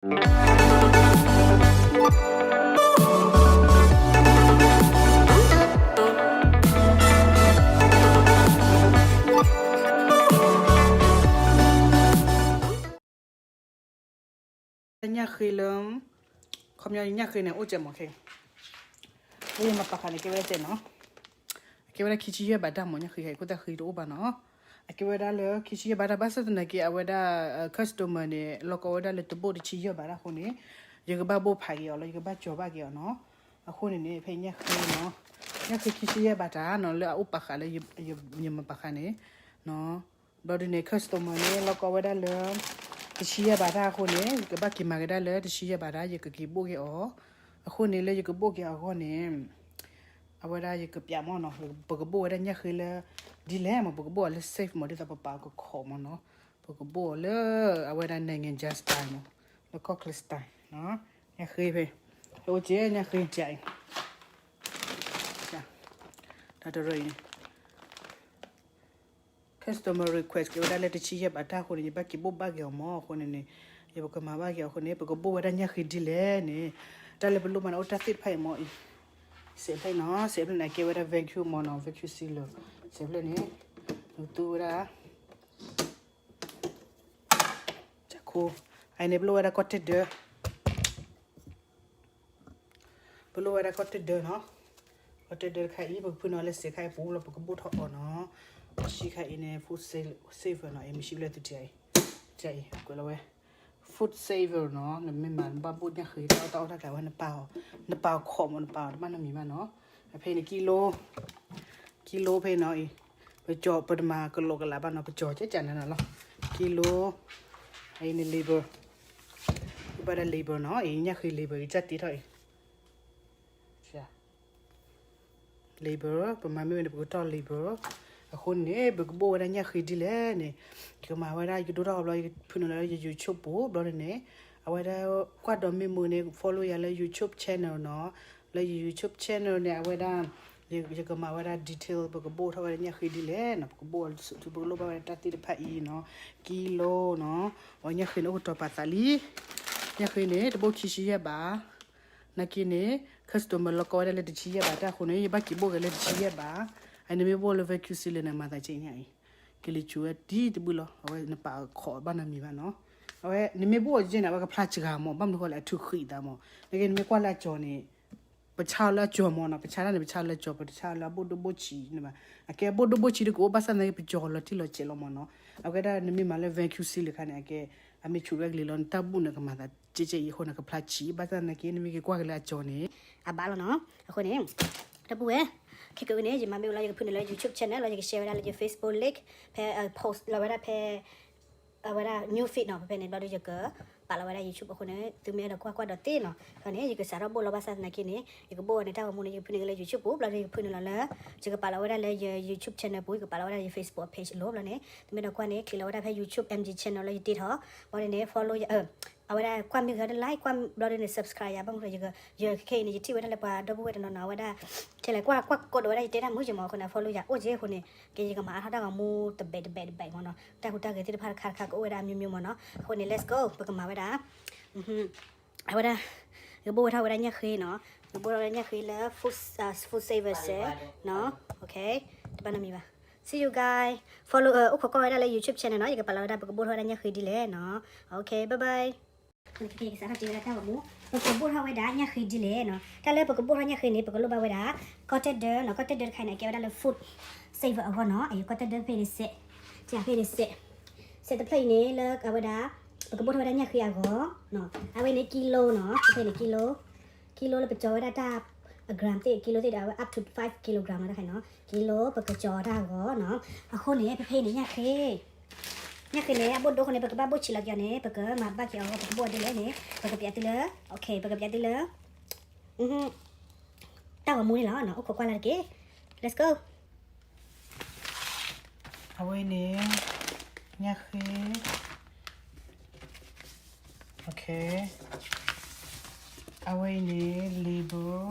ညၣ်ဃ့လၢ ခီပညီညၣ်ဃ့န့ၣ် အိၣ်စဲးမးခဲ လၢယမၤပာ်ဃာ်န့ၣ် ကဲဝဲဒၣ်တဲနီၤ, အကဲဝဲဒၣ်ခံဆံယဲၢ်ဘးတၢ်မး ညၣ်ဃ့ဟဲ ခိၣ်သၣ်ဃံတအိၣ်ဘၣ်နီၤ, အကဲဝဲဒၣ်လၢခံဆံယဲၢ်ဘးတၢ် ဘၣ်ဆၣ်သနာ်က့ အဝဲဒၣ် customer န့ၣ် လီၤကီဝဲဒၣ်လၢတဘိၣ်တဆံယဲၢ်ဘးတၢ်အဃိန့ၣ် ယကဘၣ်ဘိၣ်ဖးက့ၤအီၤလီၤ, ယကဘၣ်ကၠီၤဘၣ်က့ၤအီၤနီၤ, အဃိန့ၣ်န့ၣ် ဖဲညၣ်ဃ့နီၤ, ညၣ်ဃ့ခံဆံယဲၢ်ဘးတၢ်နီၤ လၢအအိၣ်ပာ်ဃာ်လၢ ယမၤပာ်ဃာ်န့ၣ် ဘျီဒ်န့ၣ် customer န့ၣ် လီၤကီဝဲဒၣ်လၢ တဆံယဲၢ်ဘးတၢ်အဃိန့ၣ် ယကဘၣ်က့ၤမၤကဒါလၢတဆံယဲၢ်ဘးတၢ် ယကက့ၤဘိၣ်က့ၤအီၤ, အဃိန့ၣ်လၢယကဘိၣ်က့ၤအီၤအဂီၢ်န့ၣ် အဝဲဒၣ်ယကပျးမးနီၤ, ပကဘိၣ်ဝဲဒၣ်ညၣ်ဃ့လၢ ဒ်လဲၣ်မး ပကဘိၣ်အီၤလၢ safe မး ဒ်သိးပပာ်အီၤကခိးမးနီၤ, ပကဘိၣ်အီၤလၢ အဝဲဒၣ် နိုင်ငံခြား style မး, လၢကီၢ်ချၢ style နီၤ, ညၣ်ဃ့ဖဲ အိၣ်ကဲညၣ်ဃ့ကအံၤ တၢ်တရၢအံၤန့ၣ် customer request ကဲဝဲဒၣ်လၢတဆံယဲၢ်ဘးတၢ်အဃိန့ၣ် ယဘၣ်က့ၤဘိၣ်ဘၣ်က့ၤအီၤမးအဃိန့ၣ်န့ၣ်, ယကမၤဘၣ်က့ၤအီၤအဃိန့ၣ် ပကဘိၣ်ဝဲဒၣ်ညၣ်ဃ့ဒ်လဲၣ်န့ၣ်, တၢ်လၢပလိၣ်ဘၣ်န့ၣ် အိၣ်တၢ်သ့ၣ်တဖၣ်အံၤမးအံၤ, စဲးဖျၢၣ်နီၤ, စဲးဖျၢၣ်န့ၣ် အကဲဝဲဒၣ် vacuum မးနီၤ, vacuum sealer စဲးဖျၢၣ်န့ၣ် နသူဝဲဒၣ် ကၠခိ အအံၤန့ၣ်ပလိၣ်ဝဲဒၣ်ကီၢ်တဒၢ ပလိၣ်ဝဲဒၣ်ကီၢ်တဒၢနီၤ, ကီၢ်တဒၢတခါအံၤ ပကဖုၣ်နီၤလၢစဲးခါအံၤပူၤလီၤ ပကဘိၣ်ထီၣ်အီၤနီၤ, တဆံခါအံၤန့ၣ် food saver နီၤ, အံၤမ့ၢ်ဆံဘျဲၣ်သုတံၢ်အံၤ, တံၢ်အံၤ ကွဲးလီၤဝဲ food saver နီၤ, နမ့ၢ်မၤနဘၣ်ဘိၣ်ညၣ်ဃ့တၢ်အီၣ်တၢ်အီတၢ်ကျဲဝဲ နပာ်အီၤ, နပာ်အီၤခိးမး နပာ်အီၤတဘၣ်နီတမံၤဘၣ်နီၤ, ဖဲန့ၣ် ကံလိ ကံလိဖဲနီၤအံၤ, ပကၠီၤပတမၤကလိာ်ကလာ်ဘၣ်နီၤ, ပကၠီၤကဲကးနၤနီၤလီၤ, ကံလိ, အအံၤန့ၣ် label, ဘၣ်ဒၣ် label နီၤ, အံၤညၣ်ဃ့ label အံၤ ကၢ်တ့ထီၣ်အံၤ label, ပမၤမ့ၢ်ဝဲန့ၣ် ပကတီၢ် label, အဃိန့ၣ် ပကဘိၣ်ဝဲဒၣ်ညၣ်ဃ့ဒ်လဲၣ်န့ၣ်, ယကမၤဝဲဒၣ် ယကဒိၣ်ထီၣ်ဘျီ ယကဖုၣ်နုာ်လီၤလၢယ YouTube ပူၤ ဘျီန့ၣ်န့ၣ်, အဝဲဒၣ်ကွၢ်ဒီးမ့ၢ်မုာ်န့ၣ် follow ယၤလၢ YouTube channel နီၤ, လၢယ YouTube channel န့ၣ် အဝဲဒၣ် ယကမၤဝဲဒၣ် detail ပကဘိၣ်ထီၣ်ဝဲဒၣ်ညၣ်ဃ့ဒ်လဲၣ်နီၤ, ပကဘိၣ် ပကလိၣ်ဘၣ်ဝဲဒၣ်တၢ်သ့ၣ်တဖၣ်အံၤနီၤ, ကံလိနီၤ, အဝဲညၣ်ဃ့န့ၣ် အိၣ်ကတီၤပာ်သးလံ, ညၣ်ဃ့န့ၣ် တဘိၣ်ခံဆံယဲၢ်ဘး နာ်က့န့ၣ် customer လီၤကီဝဲဒၣ်လၢတဆံယဲၢ်ဘးတၢ်အဃိန့ၣ် ယဘၣ်က့ၤဘိၣ်က့ၤလၢတဆံယဲၢ်ဘး, အန့ၣ်မ့ၢ်ဘိၣ်လၢ vacuum sealer န့ၣ် မၤသးကဲအံၤညါအံၤ, ကလံၤစူၤဝဲဒ်တဘျုးလီၤ, အဝဲနပာ်ခိးဘၣ်နီတမံၤဘၣ်နီၤ, အဝဲနမ့ၢ်ဘိၣ်အီၤယဲၢ်န့ၣ် အဝဲကဖျါစှၤမး, ဘၣ်မနုၤဃိလဲၣ် အထုးဃံးသးမး, နာ်က့နမ့ၢ်ကွၢ်လၢအကၠီၤန့ၣ် ပဆါလၢအကၠီၤမးနီၤ, ပဆါတၢ်န့ၣ် ပဆါလၢအကၠီၤ, ပတဆါလၢအဘိၣ်ဒိၣ်ဘိၣ်ဆံးန့ၣ်ဘၣ်, အကဲဘိၣ်ဒိၣ်ဘိၣ်ဆံးဒ်ကအိၣ်ဘၣ်ဆၣ်သနာ်က့ ပကၠီၤလီၤတံၢ်လီၤဆဲးလီၤမးနီၤ, အဝဲဒၣ်နမ့ၢ်မၤလၢ vacuum sealer ခါန့ၣ် အကဲ အမ့ၢ်ဆူးရဲၣ်ကလံၤလီၤ နတၢ်ဘူၣ်န့ၣ် ကမၤသးကဲကဲအံၤအဃိန့ၣ် ကဖျါဆံး, ဘၣ်ဆၣ်သနာ်က့ နမ့ၢ်က့ၤကွၢ်က့ၤလၢအကၠီၤန့ၣ် အဘၣ်လီၤနီၤ, အဃိန့ၣ် တၢ်ဘူၣ်ဝဲ ခဲကနံၣ်အံၤန့ၣ် ယမၤမ့ၢ်ဝဲလီၤ ယကဖုၣ်နုာ်လၢ YouTube channel လီၤ, ယက share ဝဲဒၣ်လၢယ Facebook link ဖဲ post လီၤဝဲဒၣ်ဖဲ အဝဲဒၣ် new feed နီၤ, ဖဲဖဲန့ၣ်ဘျီဒီး ယကပာ်လီၤဝဲဒၣ် YouTube အဃိန့ၣ် သုမ့ၢ်အဲၣ်ဒိးကွၢ်ကွၢ်ဒီးသ့နီၤ, အဃိန့ၣ် ယကစးထီၣ်ဘိၣ်လီၤ ဘၣ်ဆၣ်သနာ်က့န့ၣ် ယကဘိၣ်အီၤန့ၣ် တၢ်ဂီၤမူန့ၣ် ယကဖုၣ်နုာ်လၢ YouTube ပူၤ ဘျီဒီး ယကဖုၣ်နုာ်လီၤလၢ ယကပာ်လီၤဝဲဒၣ်လၢယ YouTube channel ပူၤ, ယကပာ်လီၤဝဲဒၣ်ယ Facebook page အလိၤ, ဘျီန့ၣ် သုမ့ၢ်အဲၣ်ဒိးကွၢ်န့ၣ် click လီၤဝဲဒၣ်ဖဲ YouTube M G channel လီၤ ယတ့ထီၣ်, ဘျီန့ၣ် follow ယၤ အဝဲဒၣ်ကွၢ်မ့ၢ်ဂ့ၤဒီး like ကွၢ် ဘျီဒ်န့ၣ် subscribe ယၤ, ဘၣ်မနုၤဒီး ယခဲအံၤန့ၣ် ယထံၣ်ဝဲဒၣ်လၢပှၤဒီပုၢ်ဝဲၢ်တနီၤနီၤ အဝဲဒၣ် ထဲလဲၣ် ကွၢ်ကွၢ်ကိးဒီးဝဲဒၣ်ယတဲတၢ်မုာ်က့ၤမး, အဃိန့ၣ် follow ယၤအိၣ်က့ၤအဃိန့ၣ် ကဲယကမၤအါထီၣ်တၢ်ဂီၤမူတဘဲးတဘဲးတဘဲးမးနီၤ, တၢ်ဟူးတၢ်ဂဲၤသ့ၣ်တဖၣ်တခါတခါကအိၣ်ဝဲဒၣ်အမျိုးမျိုးမးနီၤ, အဃိန့ၣ် let's go ပကမၤဝဲဒၣ် အဝဲဒၣ် ယကဘိၣ်ဝဲထီၣ်ဝဲဒၣ်ညၣ်ဃ့နီၤ, ယကဘိၣ်ထီၣ်ဝဲဒၣ်ညၣ်ဃ့လၢ food food saver စဲးနီၤ, တဘၣ်နီတမံၤဘၣ်, see you guys, follow အိၣ်ခိးကွၢ်ဝဲဒၣ်လၢ YouTube channel နီၤ, ယကပာ်လီၤဝဲဒၣ် ပကဘိၣ်ထီၣ်ဝဲဒၣ်ညၣ်ဃ့ဒ်လဲၣ်နီၤ, okay bye bye. ကစးထီၣ်တ့ဝဲဒၣ်တၢ်ဂီၤမူ, ပကဘိၣ်ထီၣ်ဝဲဒၣ်ညၣ်ဃ့ဒ်လဲၣ်နီၤ, တၢ်လၢပကဘိၣ်ထီၣ်ညၣ်ဃ့န့ၣ် ပကလိၣ်ဘၣ်ဝဲဒၣ် ကီၢ်တဒၢနီၤ, ကီၢ်တဒၢတခါအံၤန့ၣ် အကဲဝဲဒၣ်လၢ food saver အဂီၢ်နီၤ, အံၤကီၢ်တဒၢဖဲန့ၣ်စဲး, ဖဲန့ၣ်စဲး, စဲးတဖျၢၣ်အံၤန့ၣ် လၢအဝဲဒၣ် ပကဘိၣ်ထီၣ်ဝဲဒၣ်ညၣ်ဃ့အဂီၢ်နီၤ, အဝဲန့ၣ် ကံလိနီၤ, ဖဲန့ၣ် ကံလိ, ကံလိလၢပကၠီၤဝဲဒၣ်တၢ် အ gram သ့ၣ် ကံလိသ့ၣ်ဒီး အဝဲ up to five kilogram လီၤတခါနီၤ, ကံလိပကကၠီၤတၢ်အဂီၢ်နီၤ, အဃိန့ၣ် ဖဲဖဲအံၤန့ၣ် ညၣ်ဃ့ ညၣ်ဃ့န့ၣ် အဘိၣ်ဒိအဃိန့ၣ် ပကဘၣ်ဘိၣ်ဆံးလီၤက့ၤအီၤန့ၣ် ပကမၤဘၣ်က့ၤအီၤ ပကဘိၣ်အီၤဒ်လဲၣ်န့ၣ် ပကပျးသုလၢ okay ပကပျးသုလၢ တၢ်ဂီၤမူန့ၣ်လီၤနီၤ, အိၣ်ခိးကွၢ်လၢ်တက့ၢ်, let's go. အဝဲအံၤန့ၣ် ညၣ်ဃ့ okay, အဝဲအံၤန့ၣ် label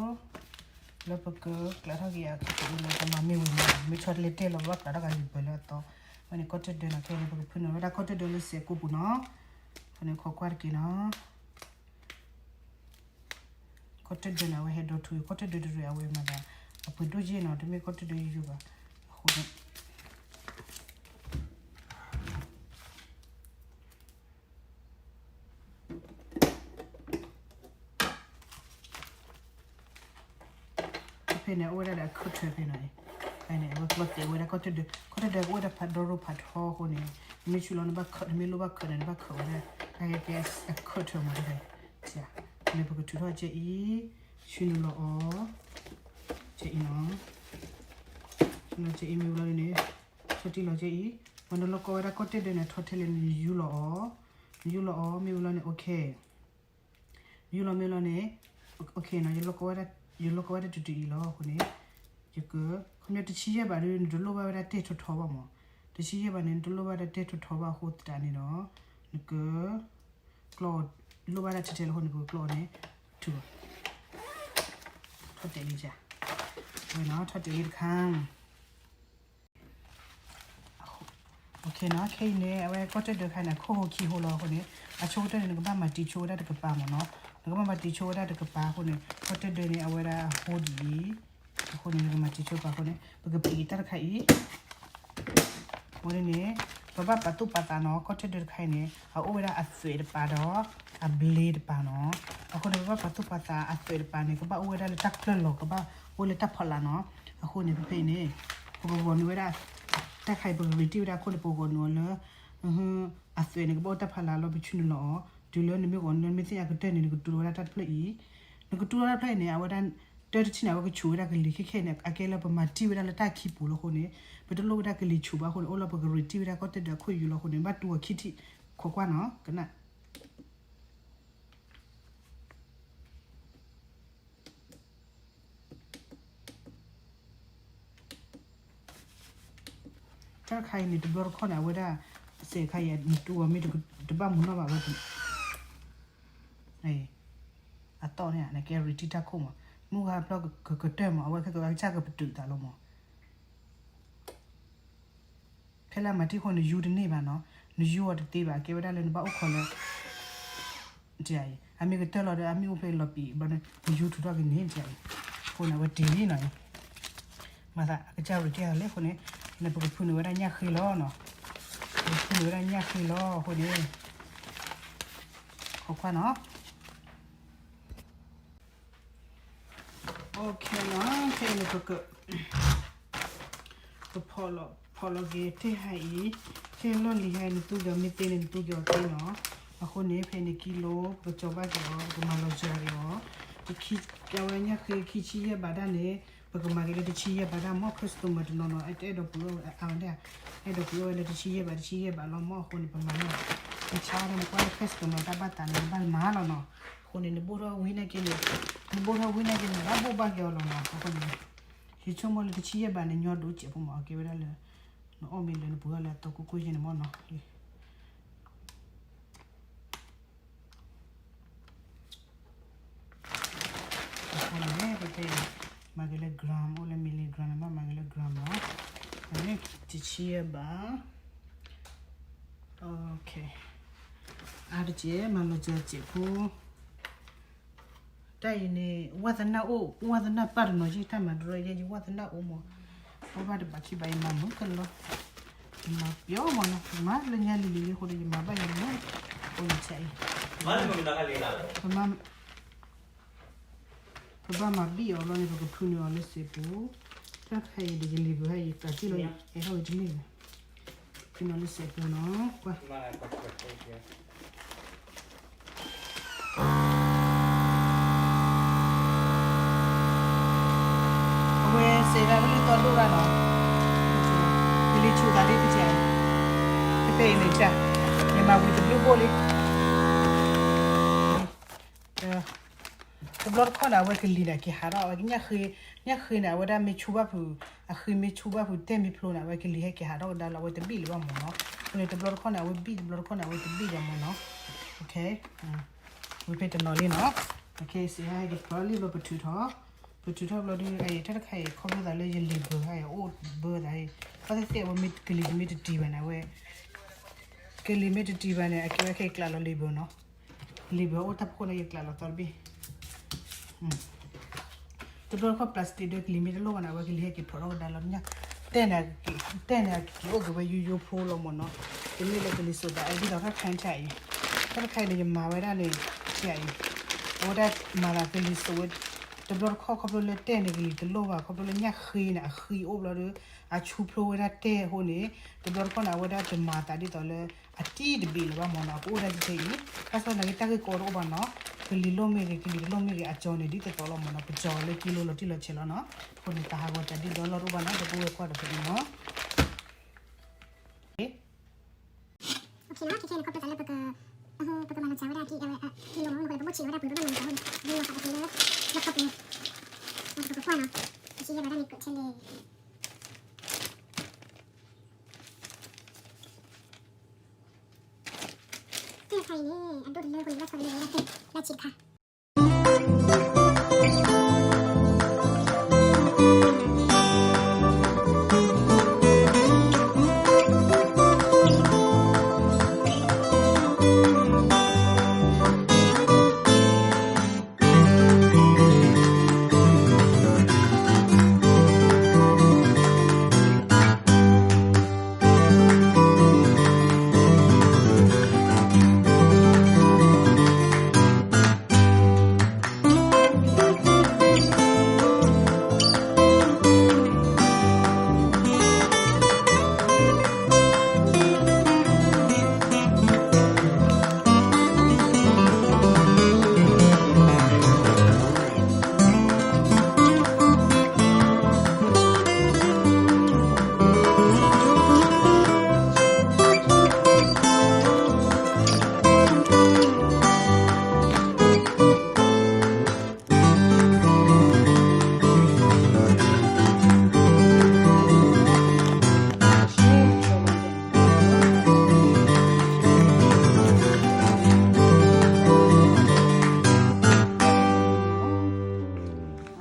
လၢပကကျးထီၣ်က့ၤအကပၤလၢပမၤမ့ၢ်ဝံၤမး, မ့ၢ်ဆီတလဲတဲလီၤ ပဘၣ်ကျးထီၣ်က့ၤ label လၢအသီ, အဝဲန့ၣ် ကီၢ်တဒၢနီၤ, ခဲအံၤန့ၣ် ပကဖုၣ်နုာ်ဝဲဒၣ်ကီၢ်တဒၢလၢစဲးကိးပူၤနီၤ, အဃိန့ၣ် ခိးကွၢ်တက့ၢ်နီၤ. ကီၢ်တၢၢ်ဒၢန့ၣ် အဝဲဟဲဒိးထူ ကီၢ်တၢၢ်ဒၢတရံး အဝဲမၤသး အပှ့ၤဒိၣ်ယဲၢ်နီၤ, တမ့ၢ်ကီၢ်တၢၢ်ဒၢယိယိဘၣ်. အဃိန့ၣ် ဖဲန့ၣ် အိၣ်ဝဲဒၣ်ဒီးအခၢၣ်ထၢၣ်ဖဲနီၤ, ဖဲန့ၣ် အဝဲကျီသဲးဝဲဒၣ်ကီၢ်တၢၢ်ဒၢ, ကီၢ်တၢၢ်ဒၢကအိၣ်ဝဲဒၣ်ဖးဒီရိဖးထီအဃိန့ၣ်, နမ့ၢ်ဆူၣ်လီၤနဘၣ်ခၢၣ်, နမ့ၢ်လိၣ်ဘၣ်ခၢၣ်န့ၣ် နဘၣ်ခၢၣ်ဝဲဒၣ်, တၢ်ဂ့ၢ်ကဲအခၢၣ်ထၢၣ်မးတခါ, န့ၣ်ပကထုးထီၣ်ကဲအံၤ, ဆူနုာ်လီၤအီၤ, ကဲအံၤနီၤ, ဆူနုာ်လီၤကဲအံၤမ့ၢ်ဝံၤလီၤန့ၣ်, ဆီတံၢ်လီၤကဲအံၤ, ပှၤနလီၤကီဝဲဒၣ်ကီၢ်တၢၢ်ဒၢန့ၣ် ထီထဲလဲၣ်နယူလီၤအီၤ, နယူလီၤအီၤမ့ၢ်ဝံၤလီၤန့ၣ် okay ယူလီၤမ့ၢ်လီၤန့ၣ်, okay နီၤ, ယလီၤကီဝဲဒၣ်တုၤတုၤအံၤလီၤအဃိန့ၣ်, ယက, ခီပညီတဆံယဲၢ်ဘးဒီး နတလိၣ်ဘၣ်ဝဲဒၣ်တဲာ်ထီထီဘၣ်မး, တဆံယဲၢ်ဘးန့ၣ် နတလိၣ်ဘၣ်ဝဲဒၣ်တဲာ်ထီထီဘၣ်အဃိသတးန့ၣ်ဒီး, နက, ကျီ, လိၣ်ဘၣ်ဒၣ်ထဲထဲလီၤအဃိန့ၣ် ပကကျီန့ၣ်, ထုး, ထီၣ်တဲာ်လံ, ဝဲနီၤ ထီၣ်တဲာ်လံတခါ okay နီၤ, ခဲအံၤန့ၣ် အဝဲကီၢ်တၢၢ်ဒၢတခါန့ၣ် အခိၣ်ဟိခံဟိလီၤအဃိန့ၣ်, အဆိကတၢၢ်န့ၣ် နကဘၣ်မၤတံၤဆိဝဲဒၣ်တကပၤမးနီၤ, နကဘၣ်မၤတံၤဆိဝဲဒၣ်တကပၤအဃိန့ၣ် ကီၢ်တၢၢ်ဒၢန့ၣ် အဝဲဒၣ်အဟိဒ်အံၤ, အဃိန့ၣ် နကမၤတံၤဆိပၤအဃိန့ၣ် ပကပံးတၢ်တခါအံၤ အဃိန့ၣ် ပဘၣ်ပာ်သူၣ်ပာ်သးနီၤ, ကီၢ်တၢၢ်ဒၢတခါအံၤန့ၣ် အအိၣ်ဝဲဒၣ်အသွဲးတပၤဒီး အဘျ့တပၤနီၤ, အဃိန့ၣ် ပဘၣ်ပာ်သူၣ်ပာ်သးအသွဲးတပၤန့ၣ် ကဘၣ်အိၣ်ဝဲဒၣ်လၢတၢ်ချၢၣ်လီၤ, ကဘၣ်အိၣ်လၢတၢ်ဖီလာ်နီၤ, အဃိန့ၣ် ဖဲဖဲအံၤန့ၣ် ပကဂီၤနုာ်ဝဲဒၣ် တၢ်ခါအံၤပကရံးတံၢ်ဝဲဒၣ်အခိၣ်န့ၣ် ပကဂီၤနုာ်အီၤလၢ အသွဲးန့ၣ် ကဘၣ်အိၣ်တၢ်ဖီလာ်လီၤ, ပဆူနုာ်လီၤအီၤ တုၤလၢနမ့ၢ်ဂီၤနုာ်လၢမ့ၢ်သ့ၣ်ညါကတၢၢ်န့ၣ် နကတူၢ်လီၤဝဲဒၣ်တၢ်တဖျၢၣ်အံၤ, နကတူၢ်လီၤတၢ်တဖျၢၣ်အံၤန့ၣ် အဝဲဒၣ် တၢ်တထံၣ်န့ၣ် အဝဲကဆိးဝဲဒၣ်ကလံၤခဲခဲအံၤန့ၣ် အကဲလၢပမၤတံၢ်ဝဲဒၣ်လၢတၢ်ခံပူၤလီၤအဃိန့ၣ် ပတလိၣ်ဝဲဒၣ်ကလံၤဆိးဘၣ်အဃိန့ၣ် အိၣ်လၢပကရံးတံၢ်ဝဲဒၣ်ကီၢ်တၢၢ်ဒၢအခိၣ်ယူၤလီၤအဃိန့ၣ် ဘၣ်တူၢ်အီၤခံထံၣ် ခိးကွၢ်နီၤ ကနၣ် တၢ်တခါအံၤန့ၣ် တဘျီတခီၣ်န့ၣ် အဝဲဒၣ် စဲးခါအံၤ နတူၢ်အီၤမ့ၢ်တဘၣ်မုာ်နီၢ်ဘၣ်ဝဲ အတီၢ်န့ၣ် နကဲရံးတံၢ်တၢ်ခိၣ်မး မုၢ်ဂၤဖျီကကတၢၢ်မး အဝဲခဲကကစၢ်ကပတုာ်သးလီၤမး ဖဲလၢအမၤတံၢ်အဃိ နယူတန့ၢ်ဘၣ်နီၤ နယူအီၤတသ့ဘၣ် ကဲဝဲဒၣ်လၢနဘၣ်အိၣ်ခိးလၢ အံၤ အမ့ၢ်ကတၢၢ်လီၤဒီး အမ့ၢ်အိၣ်ဖဲလီၤပံာ်ဘျီန့ၣ် နယူထုးထီၣ်ကန့ၢ် အံၤ အဃိန့ၣ် အဝဲတ့ၢ်လံနီၤ မၤသးအကစၢ်ရံးတံၢ်အီၤလဲၣ်အဃိန့ၣ် နပကဖုနုာ်ဝဲဒၣ်ညၣ်ဃ့လီၤနီၤ ပကဖုနုာ်ဝဲဒၣ်ညၣ်ဃ့လီၤအဃိန့ၣ် ခိးကွၢ်နီၤ okay နီၤ ခဲအံၤန့ၣ် ပက ပဖီၣ်လီၤ ဖီၣ်လီၤက့ၤတ့ၢ်ဟါအံၤ ခဲလီၢ်လံၤဟါအံၤ နသူက့ၤအီၤမ့ၢ်သ့န့ၣ် နသူက့ၤအီၤသ့နီၤ အဃိန့ၣ် ဖဲန့ၣ်ကံလိ ပကစီၤဘၣ်က့ၤအီၤ ပကမၤလီၤစှၤက့ၤအီၤ ပခံ ကဲဝဲညၣ်ဃ့ခံဆံယဲၢ်ဘးဒၣ်န့ၣ် ပကမၤက့ၤလၢတဆံယဲၢ်ဘးဒၣ် မ့ၢ် customer တနီၤနီၤ အဲၣ်ဒိးပှ့ၤအီၣ်ဝဲ အဲၣ်ဒိးပှ့ၤအီၣ်ဝဲလၢတဆံယဲၢ်ဘး တဆံယဲၢ်ဘးလီၤ မ့ၢ်အဃိန့ၣ် ပမၤလီၤ ပဆါန့ၣ် ကွၢ်လၢ customer တၢ်ဘၣ်သးန့ၣ် နဘၣ်မၤလီၤနီၤ အဃိန့ၣ် နဘိၣ်ထီၣ်ဝံၤနာ်က့န့ၣ် နဘိၣ်ထီၣ်ဝံၤနာ်က့န့ၣ် ဘၣ်ဘိၣ်ဘၣ်က့ၤအီၤလီၤနီၤ အဃိန့ၣ် ယဆိကမိၣ်လၢတဆံယဲၢ်ဘးန့ၣ် ညီဒိၣ်စဲးဖိမး အကဲဝဲဒၣ်လၢ နအီၣ်မ့ၢ်လၢနပှ့ၤအီၣ်လၢအသီကိၢ်ကိၢ်ယဲၢ်န့ၣ်မ့ၢ်နီၤ အဃိန့ၣ် ပကမၤက့ၤလၢ gram အိၣ်လၢ milligram န့ၣ် ဘၣ်မၤက့ၤလၢ gram လီၤ တဆံယဲၢ်ဘး okay အါတက့ၢ် မၤလီၤစှၤစဲးဖိ တၢ်အံၤန့ၣ် ဝါသနာအိၣ် ဝါသနာပၢ်တနီၤ ယတၢ်မၤတရီယဲ ယဝါသနာအိၣ်မး ပဘၣ်တဘၣ်ခံဘၣ် ယမၤမုာ်ကလီ ယမၤပျီမးနီၤ ယမၤလၢညါလံၤလံၤလံအဃိဒီး ယမၤဘၣ်ယၤမး အိၣ်လီၤဆဲးအံၤ ပဘၣ်မၤဘံၣ်အီၤလီၤန့ၣ် ပကဖုနုာ်အီၤလၢစဲးပူၤ တၢ်တခါအံၤဒီး ယလံၤပူၤဟဲအံၤ ကးတံၢ်လီၤ ယအဲၣ်ထီၣ်ဝဲတန့ၢ်ဘၣ် ဖုနုာ်လၢစဲးပူၤနီၤ ကွၢ် အဝဲစဲးဒၣ်ဝဲလၢသီဒိၣ်ဒၣ်နီၤ ယလံၤဆူၣ်သးလံတကဲး တဖဲအံၤန့ၣ် ယမၤဝံၤတဘျုးဘိၣ်လံ တဘျီတခီၣ်န့ၣ် အဝဲကလံၤန့ၣ် က့ၤဟးထီၣ် အဝဲညၣ်ဃ့ ညၣ်ဃ့န့ၣ် အဝဲဒၣ်မ့ၢ်ဆူဘၣ်ဖုး အဃ့မ့ၢ်ဆူဘၣ်ဖုး တဲမ့ၢ်ဖျိန့ၣ် အဝဲကလံၤဟဲက့ၤဟးထီၣ်ကဒါလီၤ အဝဲတဘံၣ်လၢၤဘၣ်မးနီၤ အဃိန့ၣ် တဘျီတခီၣ်န့ၣ် အဝဲဘံၣ် တဘျီတခီၣ်န့ၣ် အဝဲတဘံၣ်ဘၣ်မးနီၤ ဝံၤဖဲတနီၤလံနီၤ စဲးဟဲက့ၤတဘျီလံဘျီပထုးထီၣ် ပထုးထီၣ်ဘျီဒုး တၢ်တခါအံၤ ခီဖျိသးလၢယလံၤဘၢဟဲအံၤ အိၣ်ဘၢသးအံၤ ဘၣ်သ့ၣ်သ့ၣ်အဝဲမ့ၢ်ကလံၤမ့ၢ်တတံၤဘၣ်န့ၣ် အဝဲ ကလံၤမ့ၢ်တတံၤဘၣ်န့ၣ် အကဲဝဲခဲအံၤကျးလီၤလံၤဘၢနီၤ လံၤဘၢအိၣ်တၢ်ဖှိၣ်န့ၣ် ယကျးလီၤသီတဘ့ၣ် တဘျီတခီၣ် plastic ဒီးကလံၤမ့ၢ်တလိၣ်ဘၣ်န့ၣ် အဝဲကလံၤဟဲက့ၤဖျိးထီၣ်ကဒါလီၤ. ညၣ်တဲၢ်န့ၣ် တဲၢ်န့ၣ်က့ၤအိၣ်က့ၤဝဲယိယိဖိလီၤမၢ်နီၤ. တမ့ၢ်လၢကလံၤစိးသးအဲၣ် ဒ်သိးတၢ်တခါအံၤ, တၢ်တခါအံၤန့ၣ် ယမၤဝဲဒၣ်န့ၣ် တခါအံၤ အဝဲဒၣ်မၤသးကလံၤစိးဝဲ တဘျီတခီၣ်ခီဖျိလၢတဲၢ်န့ၣ်ကလံၤတလိၣ်ဘၣ် ခီဖျိလၢညၣ်ဃ့န့ၣ် အဃ့အိၣ်ဘျီဒီး အဆူဖျိဝဲဒၣ်တဲၢ်အဃိန့ၣ် တဘျီတခီၣ်န့ၣ် အဝဲဒၣ်တမၤသးဒ်သိးလၢ အတံၢ်တဘ့ၣ်လၢၤဘၣ်မၢ်နီၤ. အကအိၣ်ဒၣ်ထဲအံၤ တၢ်ဆီနာ်က့တၢ်ဂ့ၢ်ကီတအိၣ်ဘၣ်နီၤ. ကလံၤလိၣ်မ့ၢ်ဂ့ၤ ကလံၤတလိၣ်မ့ၢ်ဂ့ၤ အကၠီန့ၣ် ဒ်သိးသိးလီၤမၢ်နီၤ. ပကၠီလၢကံလိလီၤတံၢ်လီၤဆဲးလီၤနီၤ. အဃိန့ၣ် တၢ်ဟးဂီၤတၢ်ဒ်ဒီးလီၢ်တအိၣ်ဘၣ်နီၤ. ဒီပုၢ်ဝဲၢ်ကွၢ်ဒီးပအံၤနီၤ. ပကမၤလီၤစၢ်ဝဲဒၣ်အကံ အဝဲ ကံလိမၢ်နီၤ ပဘိၣ်ဆံးဝဲဒၣ်ပှ့ၤပဘၣ်မၤလီၤစၢ်ဝဲန့ၣ် ဒ်လီၤဃာ်တက့ၢ်လၢ လီၢ်ခီပူၤ ပကကွၢ်နီၤ. ပစံးယဲၢ်ဝဲဒၣ်န့ၣ် ကထဲလဲၣ် တၢ်ခါအံၤန့ၣ် အဒိၣ်တလၢအဃိန့ၣ် လီၢ်ဆီတလဲၣ်ဝဲဒၣ် လၢဆံးတခါ.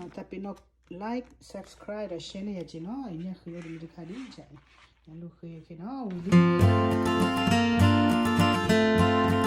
တၢ်ပ့ၤနီၣ် like, subscribe ဒီး share န့ၢ်ယၤက့ၤနီၤ. ယညၣ်ဃ့အိၣ်တမံၤတခါဒ် ယလူၤဃ့ခဲနီၤ ဝံၤလံ.